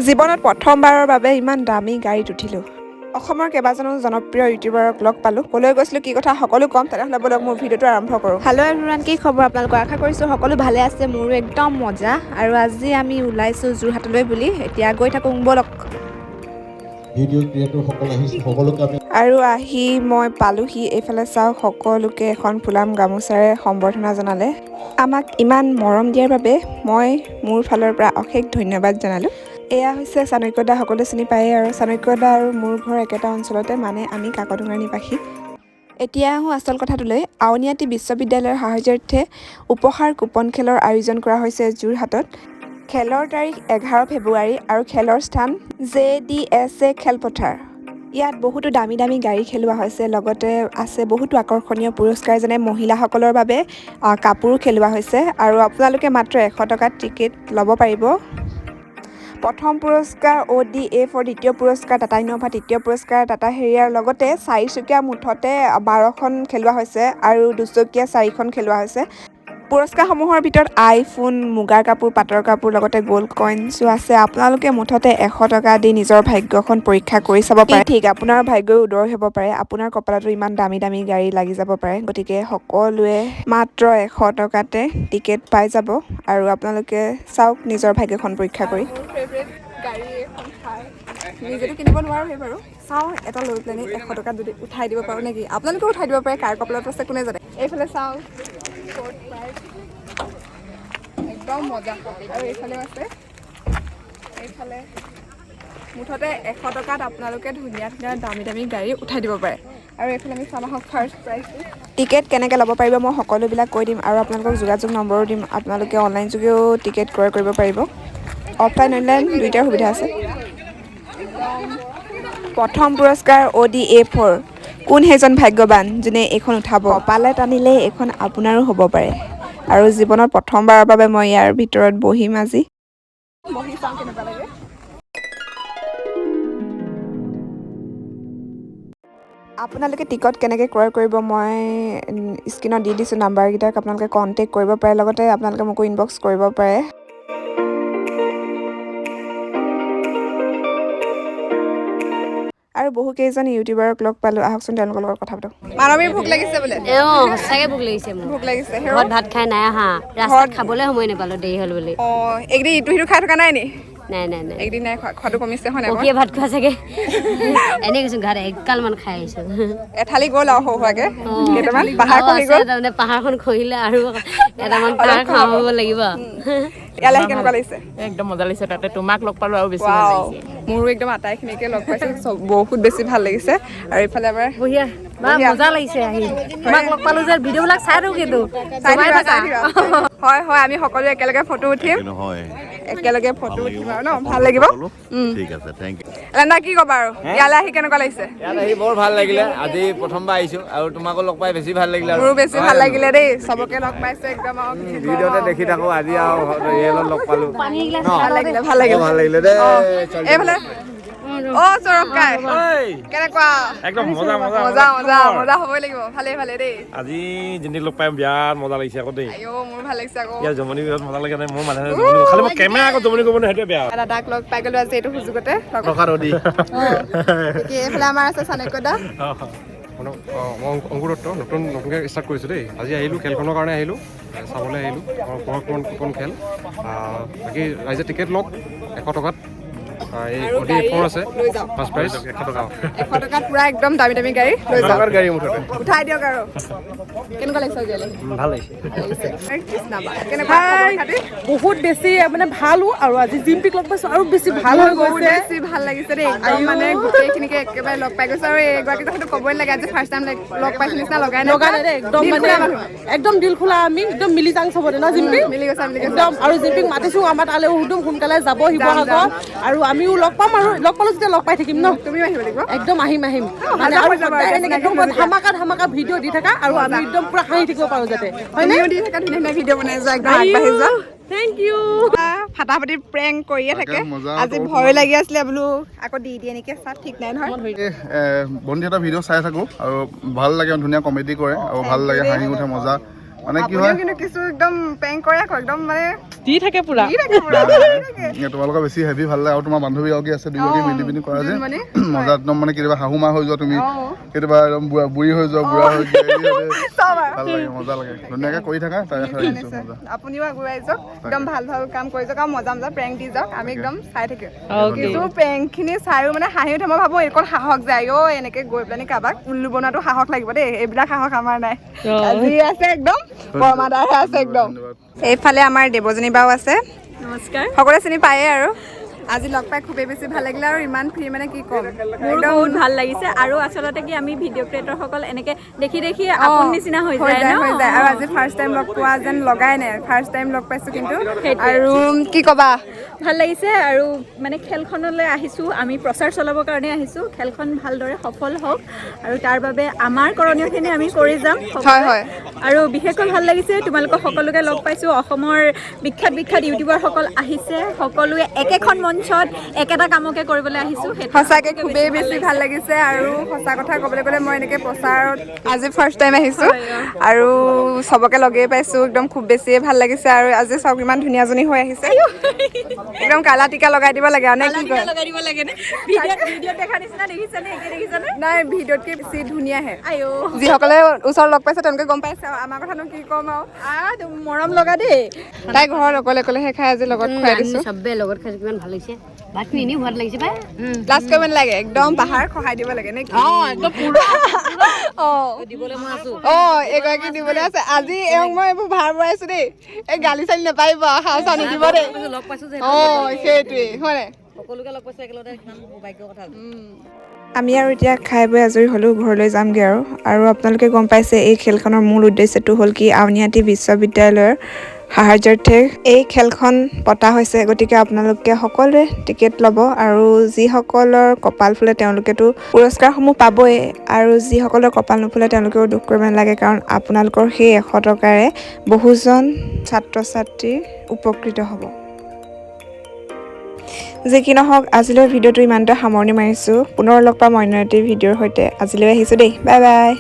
জীৱনত প্ৰথমবাৰৰ বাবে ইমান দামী গাড়ীত উঠিলোঁ। অসমৰ কেইবাজনো জনপ্ৰিয় ইউটিউবাৰক লগ পালোঁ। ক'লৈ গৈছিলোঁ, কি কথা, সকলো ক'ম। তেনেহ'লে ব'লক, মোৰ ভিডিঅ'টো আৰম্ভ কৰোঁ। হেল্ল' এভৰিৱান, কি খবৰ আপোনালোকৰ? আশা কৰিছোঁ সকলো ভালে আছে। মোৰো একদম মজা। আৰু আজি আমি ওলাইছোঁ যোৰহাটলৈ বুলি। এতিয়া গৈ থাকোঁ ব'লক। ভিডিঅ' ক্ৰিয়েটৰসকল আহিছে, সকলোকে আমি আৰু আহি মই পালোহি। এইফালে চাওক, সকলোকে এখন ফুলাম গামোচাৰে সম্বৰ্ধনা জনালে। আমাক ইমান মৰম দিয়াৰ বাবে মই মোৰ ফালৰ পৰা অশেষ ধন্যবাদ জনালোঁ। এয়া হৈছে চাণক্য দা, সকলোৱে চিনি পায়েই। আৰু চাণক্য দা আৰু মোৰ ঘৰ একেটা অঞ্চলতে, মানে আমি কাকডোঙাৰ নিবাসী। এতিয়া আহোঁ আচল কথাটোলৈ। আউনীআটী বিশ্ববিদ্যালয়ৰ সাহায্যাৰ্থে উপহাৰ কুপন খেলৰ আয়োজন কৰা হৈছে যোৰহাটত। খেলৰ তাৰিখ 11 ফেব্ৰুৱাৰী আৰু খেলৰ স্থান জেডিএছএ খেলপথাৰ। ইয়াত বহুতো দামী দামী গাড়ী খেলোৱা হৈছে, লগতে আছে বহুতো আকৰ্ষণীয় পুৰস্কাৰ, যেনে মহিলাসকলৰ বাবে কাপোৰো খেলোৱা হৈছে। আৰু আপোনালোকে মাত্ৰ 100 টকাত টিকেট ল'ব পাৰিব। প্ৰথম পুৰস্কাৰ অ'ডি এ4, দ্বিতীয় পুৰস্কাৰ টাটা ইন'ভা, তৃতীয় পুৰস্কাৰ টাটা হেৰিয়াৰ, লগতে চাৰিচকীয়া মুঠতে 12খন খেলোৱা হৈছে আৰু দুচকীয়া চাৰিখন খেলোৱা হৈছে। পুৰস্কাৰসমূহৰ ভিতৰত আইফোন, মুগাৰ কাপোৰ, পাটৰ কাপোৰ, লগতে গ'ল্ড কইনছো আছে। আপোনালোকে মুঠতে 100 টকা দি নিজৰ ভাগ্যখন পৰীক্ষা কৰি চাব পাৰে। ঠিক আপোনাৰ ভাগ্যও উদয় হ'ব পাৰে, আপোনাৰ কপালতো ইমান দামী দামী গাড়ী লাগি যাব পাৰে। গতিকে সকলোৱে মাত্ৰ 100 টকাতে টিকেট পাই যাব আৰু আপোনালোকে চাওক নিজৰ ভাগ্যখন পৰীক্ষা কৰি। গাড়ী এখন থাৰ নিজেতো কিনিব নোৱাৰোঁ বাৰু, চাওঁ এটা লৈ পেলানি 100 টকাত যদি উঠাই দিব পাৰোঁ নেকি। আপোনালোকেও উঠাই দিব পাৰে, কাৰ কপালত আছে কোনে জানে। এইফালে চাওঁ, ফ'ৰ্থ প্ৰাইজ, একদম মজা। আৰু এইফালেও আছে, এইফালে। মুঠতে 100 টকাত আপোনালোকে ধুনীয়া ধুনীয়া দামী দামী গাড়ী উঠাই দিব পাৰে। আৰু এইফালে আমি চাম আহক ফাৰ্ষ্ট প্ৰাইজটো। টিকেট কেনেকৈ ল'ব পাৰিব মই সকলোবিলাক কৈ দিম আৰু আপোনালোকক যোগাযোগ নম্বৰো দিম। আপোনালোকে অনলাইন যোগেও টিকেট ক্ৰয় কৰিব পাৰিব। অফলাইন, অনলাইন দুইটাৰ সুবিধা আছে। প্ৰথম পুৰস্কাৰ অ'ডি এ4। কোন সেইজন ভাগ্যৱান যোনে এইখন উঠাব? কপালে টানিলে এইখন আপোনাৰো হ'ব পাৰে। আৰু জীৱনত প্ৰথমবাৰৰ বাবে মই ইয়াৰ ভিতৰত বহিম আজি। বহি চাওঁ কেনেকুৱা লাগে। আপোনালোকে টিকট কেনেকৈ ক্ৰয় কৰিব, মই স্ক্ৰীণত দি দিছোঁ নাম্বাৰকেইটাক, আপোনালোকে কণ্টেক্ট কৰিব পাৰে। লগতে আপোনালোকে মোকো ইনবক্স কৰিব পাৰে। আৰু বহুকেইজন ইউটিউবাৰক লগ পালোঁ। আহকচোন, তেওঁলোকৰ লগত কথা পাতোঁ। মানৱীৰ ভোক লাগিছে বোলে। অঁ, সঁচাকে ভোক লাগিছে মোৰ। ভোক লাগিছে? ঘৰত ভাত খাই নাই অহা, ৰাস্তাত খাবলৈ সময় নাপালো, দেৰি হ'ল বুলি। অঁ, এইকেইদিন ইটো সিটো খাই থকা নাই নি? নাই নাই নাই। এইকেইদিন নাই খোৱা, খোৱাটো কমিছে, হয় নাই? পখিয়ে ভাত খোৱা চাগে। এনেই কৈছো, ঘৰত এগালমান খাই আহিছো। এথালি গ'ল আৰু সৰু সুৰাকে কেইটামান পাহাৰ খহি গ'ল। তাৰমানে পাহাৰখন খহিলে আৰু এটামান পাহাৰ খাব লাগিব। ইয়ালৈ আহি কেনেকুৱা লাগিছে? একদম মজা লাগিছে। তাতে তোমাক লগ পালো, আৰু বেছি ভাল লাগিছে। মোৰো একদম আটাইখিনিকে লগ পাইছো, চব বহুত বেছি ভাল লাগিছে। আৰু এইফালে আমাৰ বঢ়িয়া বা, মজা লাগিছে আহি। তোমাক লগ পালো যে, ভিডিঅ'বিলাক চাই থাকো কিন্তু। চাই থাকিবা, চাই থাকিবা। হয় হয়, আমি সকলোৱে একেলগে ফটো উঠিম। নহয়। একেলগে ফটো উঠিম আৰু ন, ভাল লাগিব। ঠিক আছে, thank U. এলেন্দা, কি ক'বা আৰু, ইয়ালৈ আহি কেনেকুৱা লাগিছে? ইয়াত আহি বৰ ভাল লাগিলে। আজি প্ৰথমবাৰ আহিছোঁ আৰু তোমাকো লগ পাই বেছি ভাল লাগিলে আৰু। মোৰো বেছি ভাল লাগিলে দেই, চবকে লগ পাইছো একদম আৰু কি ক'ম ভিডিঅ'তে আৰু। দেখি থাকোঁ, আজি আৰু ৰিয়েলত লগ পালোঁ ন। ভাল লাগিলে, ভাল লাগিলে। বৰ ভাল লাগিলে দেই। এইফালে অ সৌৰভ কাই, কেনেকুৱা? একদম মজা মজা। মজা মজা মজা হ'বই লাগিব। ভালেই ভালেই দেই। আজি জিন্তিক লগ পাই বিৰাট মজা লাগিছে আকৌ দেই। আইঅ, মোৰ ভাল লাগিছে আকৌ। ইয়াৰ জমনি, বিৰাট মজা লাগে। মোৰ মাজে মাজে জমনি, খালি মই কেমেৰা আগত জমনি কৰিব নোৱাৰো, সেইটোৱে বেয়া। দাদাক লগ পাই গ'লো আজি এইটো সুযোগতে। প্ৰসাদ দি। ঠিকে, এইফালে আমাৰ আছে চাণক্য দা। অঁ, মই অংকুৰ দত্ত, নতুন নতুনকৈ ষ্টাৰ্ট কৰিছোঁ দেই। আজি আহিলোঁ, খেলখনৰ কাৰণে আহিলোঁ, চাবলৈ আহিলোঁ উপহাৰ কুপন খেল। বাকী ৰাইজে টিকেট লওক 100 টকাত। এই আৰু অডি এ4 আছে। লৈ যাওক। First prize 100 টকা। 100 টকাত পুৰা একদম দামী দামী গাড়ী লৈ যাওক। গাড়ী মুঠতে। উঠাই দিয়ক। আৰু কেনেকুৱা লাগিছে আজি ইয়ালৈ? ভাল লাগিছে। লাগিছে। কৃষ্ণা বা, কেনেকুৱা খবৰ খাতি? বহুত বেছি মানে ভালো। আৰু আজি জিম্পিক লগ পাইছো, আৰু বেছি ভাল হৈ বহুত গৈছে। বেছি ভাল লাগিছে দেই একদম, মানে গোটেইখিনিকে একেবাৰে লগ পাই গৈছো। আৰু এইগৰাকী কথাটো ক'বই নালাগে, আজি ফাৰ্ষ্ট টাইম লগ পাইছো নিচিনা লগাই নাই। লগা নাই দেই একদম। দিল মানে খোলা মানুহ। একদম দিল খোলা, আমি একদম মিলি যাং চবতে ন জিম্পি? মিলি গৈছে, মিলি গৈছে। একদম। আৰু জিম্পিক মাতিছো আমাৰ তালৈ, একদম সোনকালে যাব শিৱসাগৰ। আৰু আমিও লগ পাম, আৰু লগ পালো যেতিয়া লগ পাই থাকিম ন। তুমিও আহিব লাগিব। একদম আহিম আহিম। মানে হাজাৰ আৰু হৈ যাব সদায় আৰু এনেকে চিনাকি একদম হৈ যাব। ধামাকা ধামাকা ভিডিঅ' দি থাকা আৰু আমি একদম পুৰা হাঁহি থাকিব পাৰো যাতে, হয়নে? তুমিও দি থাকা, ধুনীয়া ধুনীয়া ভিডিঅ' বনাই যোৱা, একদম আগবাঢ়ি যোৱা। Thank U. ফাটাফাটি প্ৰেংক কৰিয়ে থাকে। মজা। আজি ভয় লাগি আছিলে বোলো, আকৌ দি দিয়ে নেকি চাত, ঠিক নাই নহয়। ভণ্টিহঁতৰ ভিডিঅ' চাই থাকোঁ আৰু ভাল লাগে, ধুনীয়া কমেডি কৰে আৰু ভাল লাগে, হাঁহি উঠে, মজা। মানে কি আপুনিও হয়, কিন্তু কিছু একদম প্ৰেংক কৰে আকৌ, একদম মানে দি থাকে পুৰা। দি থাকে পুৰা, দি থাকে। তোমালোকৰ বেছি হেভি ভাল লাগে। আৰু তোমাৰ বান্ধৱী এগৰাকী আছে, দুগৰাকী মিলি পিনি কৰা যে জোনমণি। মজা একদম। মানে কেতিয়াবা শাহু মা হৈ যোৱা তুমি, কেতিয়াবা একদম বুঢ়া বুঢ়ী হৈ যোৱা, বুঢ়া হৈ যোৱা, চব আৰু। ভাল লাগে, মজা লাগে। ধুনীয়াকে কৰি থাকা, তাৰে আশা ৰাখিছোঁ। মজা। আপুনিও আগুৱাই যাওক, একদম ভাল ভাল কাম কৰি যাওক আৰু মজা মজা প্ৰেংক দি যাওক, আমি একদম চাই থাকিম। কিছু প্ৰেংকখিনি চায়ো মানে হাঁহি উঠে। মই ভাবোঁ এইকণ সাহস যায় অ' এনেকে গৈ পেলাই কাৰোবাক উল্লু বনোৱাটো সাহস লাগিব দেই। এইবিলাক সাহস আমাৰ নাই। আজি আছে একদম পৰমাদাৰহে আছে একদম। ধন্যবাদ। এইফালে আমাৰ দেৱজনী বাও আছে। নমস্কাৰ। সকলোৱে চিনি পায়েই। আৰু আজি লগ পাই খুবেই বেছি ভাল লাগিলে আৰু ইমান ফ্ৰী, মানে কি ক'ম। মোৰ বহুত ভাল লাগিছে। আৰু আচলতে কি, আমি ভিডিঅ' ক্ৰিয়েটৰসকল এনেকে দেখি দেখি আপোন নিচিনা হৈ হৈ যায় যায় ন। হৈ যায়। আৰু আজি ফাৰ্ষ্ট টাইম লগ পোৱা যেন লগাই নাই, ফাৰ্ষ্ট টাইম লগ পাইছোঁ কিন্তু। সেইটোৱে। আৰু কি ক'বা? ভাল লাগিছে। আৰু মানে খেলখনলৈ আহিছোঁ, আমি প্ৰচাৰ চলাবৰ কাৰণে আহিছোঁ। খেলখন ভালদৰে সফল হওক আৰু তাৰ বাবে আমাৰ কৰণীয়খিনি আমি কৰি যাম সকলোৱে। আৰু বিশেষকৈ ভাল লাগিছে, তোমালোকক সকলোকে লগ পাইছোঁ। অসমৰ বিখ্যাত বিখ্যাত ইউটিউবাৰসকল আহিছে, সকলোৱে একেখন মঞ্চত একেটা কামকে কৰিবলৈ আহিছোঁ, সেইটো সঁচাকে খুবেই বেছি ভাল লাগিছে। আৰু সঁচা কথা ক'বলৈ গ'লে মই এনেকৈ প্ৰচাৰত আজি ফাৰ্ষ্ট টাইম আহিছোঁ আৰু চবকে লগেই পাইছোঁ, একদম খুব বেছিয়ে ভাল লাগিছে। আৰু আজি চাওক, ইমান ধুনীয়াজনী হৈ আহিছে, একদম কালা টিকা লগাই দিব লাগে আৰু, নে কি কয়? লগাই দিব লাগে নে? ভিডিঅ'ত দেখা নিচিনা দেখিছেনে? একে দেখিছেনে? নাই, ভিডিঅ'তকৈ বেছি ধুনীয়াহে। আইঅ। যিসকলে ওচৰত লগ পাইছে, তেওঁলোকে গম পাইছে। আৰু আমাৰ কথানো কি ক'ম আৰু। মৰম লগা দেই। তাই ঘৰত অকলে অকলেহে খাই, আজি লগত খুৱাই দিছোঁ। চবে লগত খাইছোঁ, কিমান ভাল লাগিছে। ভাতখিনি এনেও সোৱাদ লাগিছে পাই। লাজ কৰিব নালাগে, একদম পাহাৰ খহাই দিব লাগে, নে কি? একদম পুৰা। দিবলৈ মই আছো। এইগৰাকী দিবলৈ আছে। আজি এওঁক মই এইবোৰ ভাৰ বঢ়াইছো দেই। এই গালি চালি নাপাৰিব, সাহ চাহ নিদিব দেই। লগ পাইছো যে। সেইটোৱেই হয় নাই? সকলোকে লগ পাইছো একেলগতে, কিমান সৌভাগ্যৰ কথা। আমি আৰু এতিয়া খাই বৈ আজৰি হ'লোঁ, ঘৰলৈ যামগৈ আৰু। আৰু আপোনালোকে গম পাইছে, এই খেলখনৰ মূল উদ্দেশ্যটো হ'ল কি, আউনীআটী বিশ্ববিদ্যালয়ৰ সাহায্যাৰ্থে এই খেলখন পতা হৈছে। গতিকে আপোনালোকে সকলোৱে টিকেট ল'ব আৰু যিসকলৰ কপাল ফুলে তেওঁলোকেতো পুৰস্কাৰসমূহ পাবই আৰু যিসকলৰ কপাল নুফুলে তেওঁলোকেও দুখ কৰিব নালাগে, কাৰণ আপোনালোকৰ সেই 100 টকাৰে বহুজন ছাত্ৰ ছাত্ৰী উপকৃত হ'ব। যি কি নহওক, আজিলৈ ভিডিঅ'টো ইমানতে সামৰণি মাৰিছোঁ। পুনৰ লগ পাম অন্য এটি ভিডিঅ'ৰ সৈতে। আজিলৈ আহিছোঁ দেই, বাই বাই।